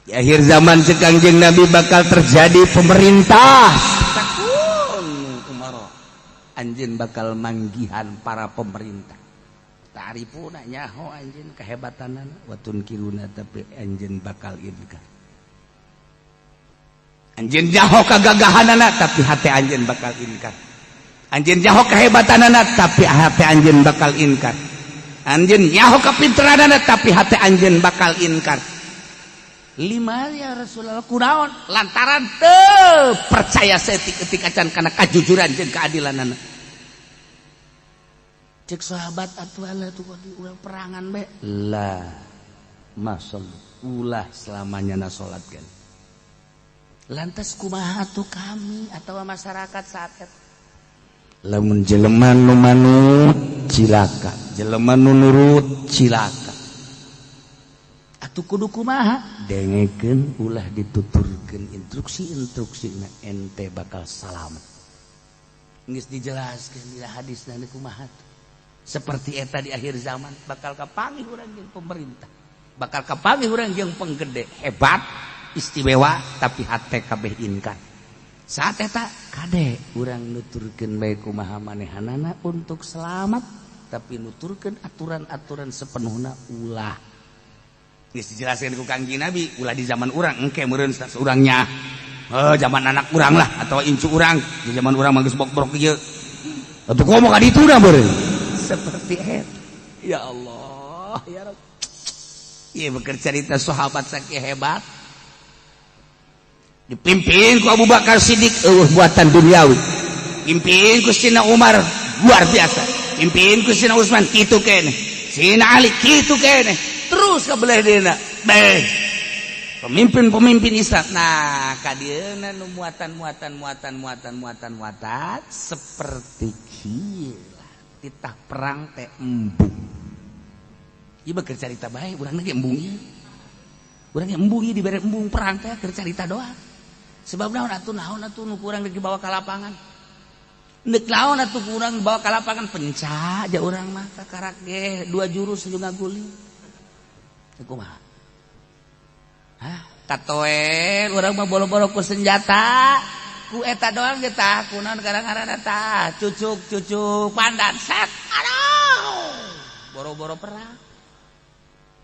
Di akhir zaman, cek Kangjeng Nabi, bakal terjadi pemerintah takun umaro. Anjeun bakal manggihan para pemerintah. Ta'rifuna, nyaho anjeun kehebatanana, wa tunkiruna, tapi anjeun bakal inkar. Anjeun nyaho kagagahanana, tapi hati anjeun bakal inkar. Anjeun nyaho kehebatanana, tapi hati anjeun bakal inkar. Anjeun nyaho kapinteranana, tapi hati anjeun bakal inkar. Lima ya Rasulullah, kunaon? Lantaran teu percaya saeutik ketika can kana kajujuran jeung keadilanana. Cek sahabat, atuh lah tuh urang perangan bae lah masal, ulah selamanya na salat kan. Lantas kumaha tuh kami atau masyarakat saat itu? Lamun jelema nu manut cilaka, jelema nu nurut cilaka. Atuh kudu kumaha? Dengekeun, ulah dituturkeun instruksi-instruksi na, ente bakal salamet. Geus dijelaskeun di hadis na kumaha tuh. Seperti eta di akhir zaman bakal kapanggih urang jeung pemerintah, bakal kapanggih urang jeung penggede hebat istimewa, tapi hate kabeh inkar. Saat eta kade urang nuturkeun bae kumaha manehanana untuk selamat, tapi nuturkeun aturan-aturan sepenuhna ulah. Geus dijelaskeun ku Kangjeng Nabi, ulah di zaman urang, engke meureun urangnya, oh, zaman anak urang lah atau incu urang. Di zaman urang mah geus bok-brok ieu, atuh komo ka ditu dah meureun seperti eta. Ya Allah, ya Rabb. Ieu beker cerita sahabat sakieu hebat dipimpin ku Abu Bakar Siddiq, eueuh buatan duniawi. Pimpin ku Sina Umar, luar biasa. Pimpin ku Sina Utsman, kitu keneh. Sina Ali kitu keneh. Terus ka belah dieuna beh pemimpin-pemimpin Islam. Nah, kadieuna nu muatan-muatan muatan muatan muatan muatan seperti kieu titah perang teh embung. Ieu mah carita bae, urang ge embung ieu. Urang ge embung ieu, dibere embung perang teh keur carita doang. Sebab naon atuh, naon atuh nu kurang dibawa ka lapangan? Nek naon atuh kurang dibawa ka lapangan? Penca aja urang mah, kakarak ge dua jurus juga guling. Kumaha? Hah? Katoen urang mah boro-boro ku senjata, ku eta doang ge tah, kunaon kadang-kadang tah, cucuk cucuk pandan set. Aduh. Boro-boro perang.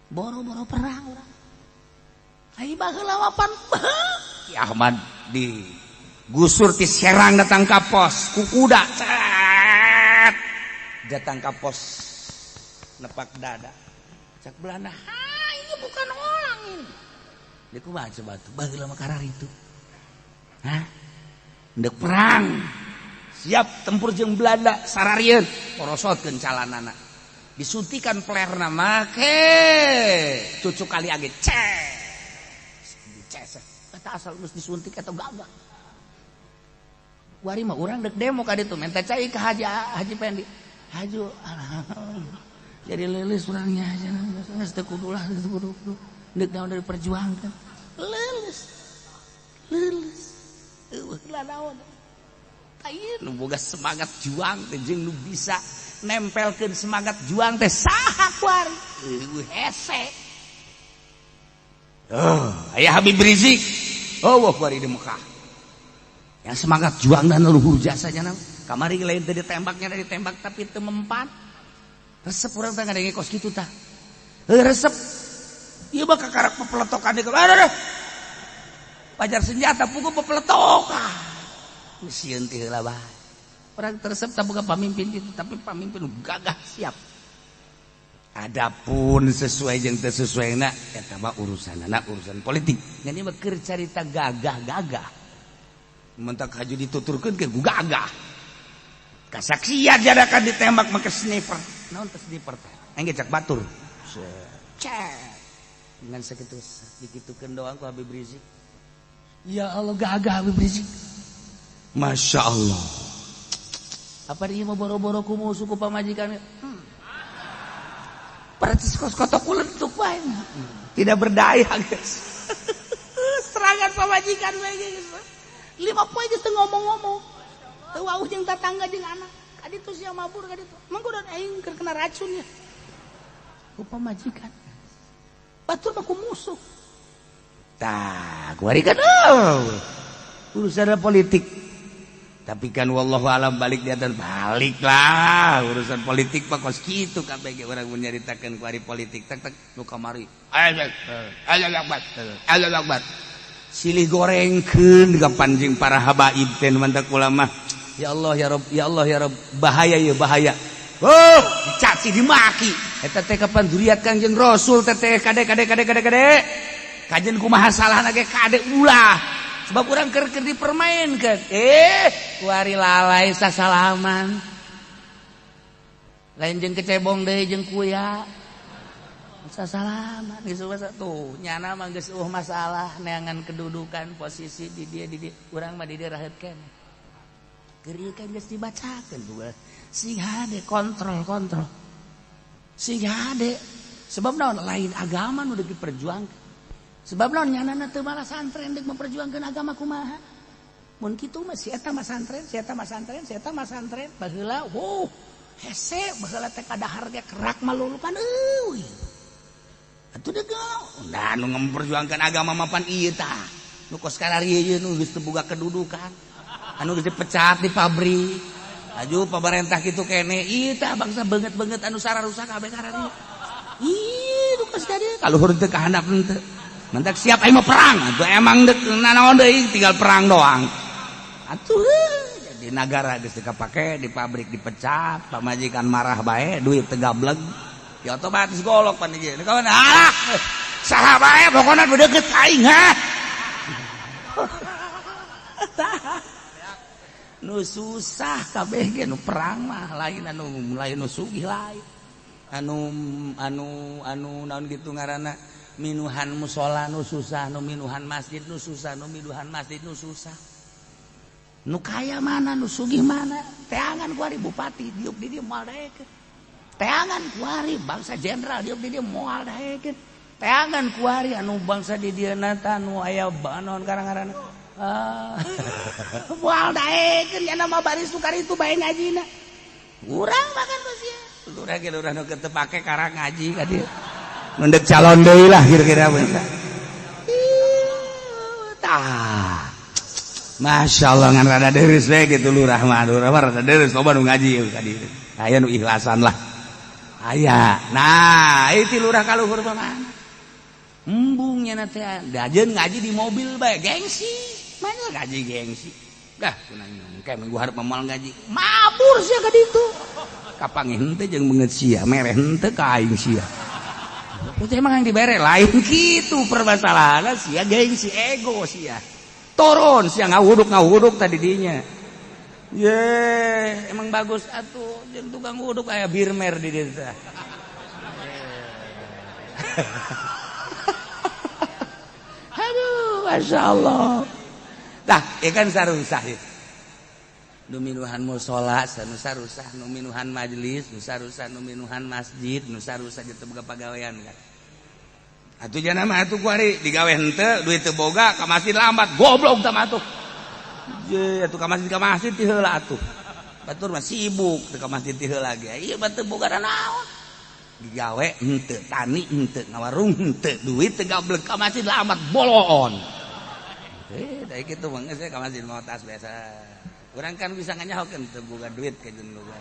Boro-boro perang urang. Ai baheula mah pan Ki Ahmad di gusur ti Serang datang ka pos ku kuda, cet, datang ka pos, nepak dada. Cak Belanda, "Ha, ini bukan orang ini." Dia kumaha coba tuh baheula mah karar itu? Hah, ndek perang siap tempur jeung Belanda, sararieun porosotkeun calanana, disuntikan flarena make cucuk kali age, cek cek kata asal geus disuntik atau gagah. Wari mah urang dek demo ka ditu, minta cai ke Haji Haji Pendi. Haju jadi leuleus urangnya aja, geus teu kudu lah, teu kudu kudu deuk naon dari perjuangkan. Leuleus leuleus, eueuh lah naon. Ieu nu boga semangat juang teh jeung nu bisa nempelkeun semangat juang teh saha kuari? Eueuh, hese. Oh, aya Habib Rizik. Oh, wah, kuari di Mekah. Yang semangat juang dan luhur jasanya na. Kamari lain teh ditembaknya, ditembak tapi teu mempan. Resep urang teh ngadenge kos kitu tah. Heuh, resep. Ieu mah kakarak pepeletokan di aduh. Pajar senjata pugu pepeletokan. Sieun ti heula bae. Orang teresep tak boga pamimpin itu, tapi pamimpin gagah siap. Adapun sesuai jeung teu sesuai na eta mah urusan anak, urusan politik. Ngan ieu mah keur carita gagah-gagah. Mentak haju dituturkeun ke gagah. Kasaksian jadakan ditembak make sniper. Naon teh sniper teh? Aing ge cak batur. Cek. Dengan sakitu dikitukeun doang ku Habib Rizik. Ya Allah, gagah Habib Rizik. Masya Allah. Apa dia mau boro-boro ku musuh, ku pamajikan? Percis kos kotok kulentuk bae. Tidak berdaya, guys. Serangan pamajikan bae, guys. 5 poe geus teu ngomong-ngomong. Teu wauh jeung tatangga jeung anak. Kaditu sia mabur kaditu. Mang kudu aing keur kena racun ya. Ku pamajikan. Batur mah ku musuh. Tah, kuari kan urusan politik. Tapi kan wallahu alam balik di atas balik lah urusan politik pak kos kitu kabeh urang menyaritakeun kuari politik tak tak nu kamari. Allahu akbar. Allahu akbar. Silih gorengkeun ka panjing para habaib teh mantak ulama. Ya Allah ya Rabb, ya Allah ya Rabb, bahaya ya bahaya. Oh, dicaci dimaki. Eta teh kapan zuriat Kangjeng Rasul teh teh kade kade kade kade kade. Kajen kumaha salahna ge kade ulah. Sebab urang keur keur dipermainkeun. Kuari lalai sasalaman. Lain jeung kecebong deui jeung kuya. Sasalaman geus tuh nyana mah geus eueuh masalah neangan kedudukan posisi di dia urang mah di dia raheut keneh. Keur ieu kan geus dibacakeun tuh. Sing hade kontrol kontrol. Sing hade sebab naon lain agama nu diperjuangkeun. Sebab naon nyanana teu malah santren deuk memperjuangkeun agama kumaha. Mun kitu mah si eta mah santren, si eta mah santren, si eta mah santren baheula wuh hese baheula teh kadahar ge kerak malulupan euy. Atuh deuk nah nu memperjuangkan agama mapan ieu tah. Nu kos kararieu ieu nu geus teu boga kedudukan. Anu geus dipecat di pabrik. Aju pamarentah kitu kene ieu tah bangsa beungeut-beungeut anu sararusak kabeh kararieu. Ih, nu kos ka dieu kaluhur teu ka handap henteu. Mentak siap aing mah perang. Atuh emang deuk nanaon deui tinggal perang doang. Atuh jadi nagara geus teu kapake di pabrik dipecat, pamajikan marah bae, duit teu gableg. Ya otomatis golok pan ieu. Kawan alah. Saha bae pokona nu deukeut ka aing ha. Tah. Nu susah kabeh ge nu perang mah lain anu lain nu sugih lain. Anu anu anu naon gitu ngaranna minuhan musola nu susah, nu minuhan masjid nu susah, nu minuhan masjid nu susah. Nu kaya mana, nu sugih mana? Teangan kuari bupati diuk di dieu moal daekeun. Teangan kuari bangsa jenderal diuk di dieu moal daekeun. Teangan kuari anu bangsa di dieu nata nu aya naon karang-ngaranna. Ah. Moal daekeun nya mah baris sukar itu bae ngajina. Urang makan sia. Lurah ge lurah nu teu pake karang ngaji ka dieu. Mendek calon deui lah kira-kira bangsa. Tah. Masya Allah ngan rada deureuh we gitu lurah mah rada deureuh loba nu ngaji ka dieu. Aya nu ikhlasan lah. Aya. Nah, itu lurah ka luhur mah mana? Embung nya teh dajeun ngaji di mobil bae gengsi. Mana ngaji gengsi. Dah kunang kayak minggu hareup moal ngaji. Mabur sia ka ditu. Kapanggih henteu jeung beungeut sia, mere henteu ka aing sia. Itu emang yang dibere lain gitu permasalahan sia gengsi ego sia. Turun sia ngawuduk tadi dinya. Ye, emang bagus atuh jeung tukang wuduk aya birmer di dieu teh. Aduh, Masya Allah. Tah, ieu kan sarusah ieu. Nu minuhan musola, nu sarusah, nu minuhan majelis, nu sarusah, nu minuhan masjid, nu sarusah jeung teu boga pagawean kan. Atuh jana mah atuh kuari digawe henteu, duit teu boga, ka masjid lambat, goblok tah mah atuh. Je, atuh ka masjid ti heula atuh. Batur mah sibuk teu ka masjid ti heula ge. Ieu mah teu boga naon. Digawe henteu, tani henteu, ngawarung henteu, duit teu gablek ka masjid lambat boloon. Da kitu mah geus ka masjid mau tas biasa. Urang kan bisa nganyahokeun teu boga duit ka jeung boga.